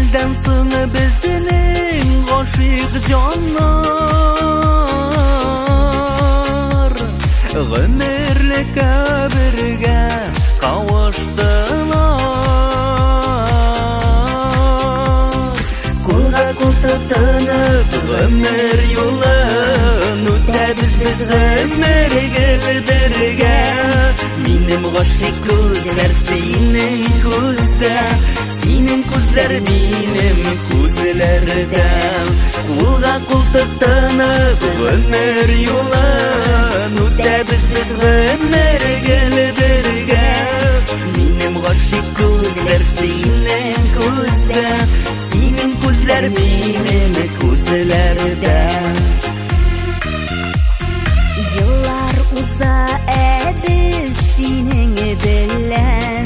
Әҗәлдән соң безнең гашыйк җаннар Гомерлеккә бергә кавыштылар. Кулга кул тотынып гомер юлын үтәбез без гомер гел бергә. Минем гашыйк күзләр синең күздә, синең күзләр минем күзләрдә. Кулга кул тотынып гомер юлын үтәбез без гомер гел бергә. Минем гашыйк күзләр синең күздә, синең күзләр минем күзләрдә. Еллар уза, ә без синең белән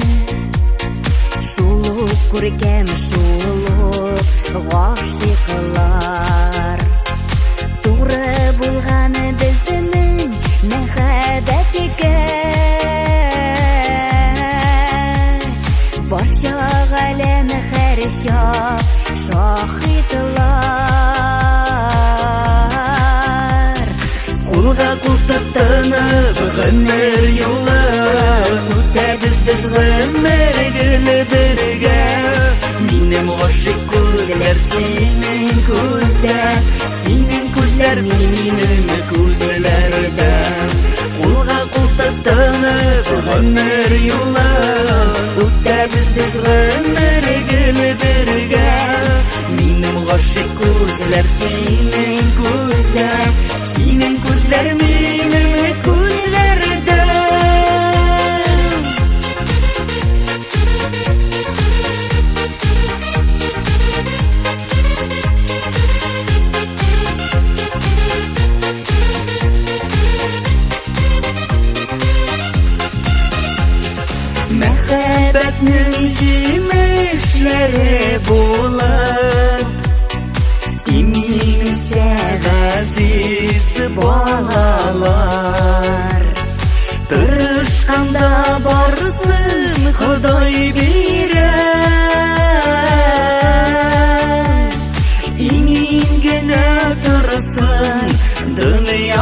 шул ук күркәм, шул ук гашыйклар. Туры булган безнең мәхәббәткә. Барча галәм һәрчак шаһитлар. Кулга кул тотынып гомер юлын үтәбез без гомер гел бергә. Минем гашыйк күзләр синең күздә, синең күзләр минем күзләрдә. Кулга кул тотынып гомер юлын үтәбез без гомер гел бергә. Минем гашыйк күзләр синең күздә, синең күзләр минем күзләрдә. Мәхәббәтнең җимешләре булып, имин үсә газиз балалар. Тырышканда барсын Ходай бирә. Имин генә торсын дөньялар.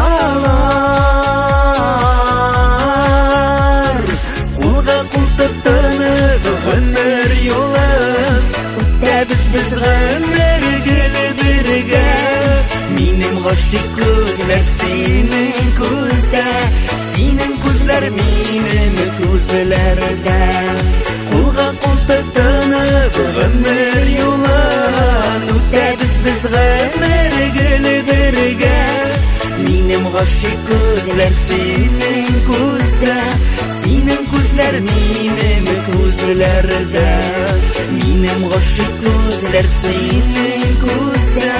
Кулга кул тотынып гомер юлын үтәбез без гомер гел бергә. Минем гашыйк күзләр синең күздә, синең күзләр минем күзләрдә. Кулга кул тотынып гомер юлын үтәбез без гомер гел бергә. Минем гашыйк күзләр синең күздә, синең күзләр минем күзләрдә. Минем гашыйк күзләр синең күздә,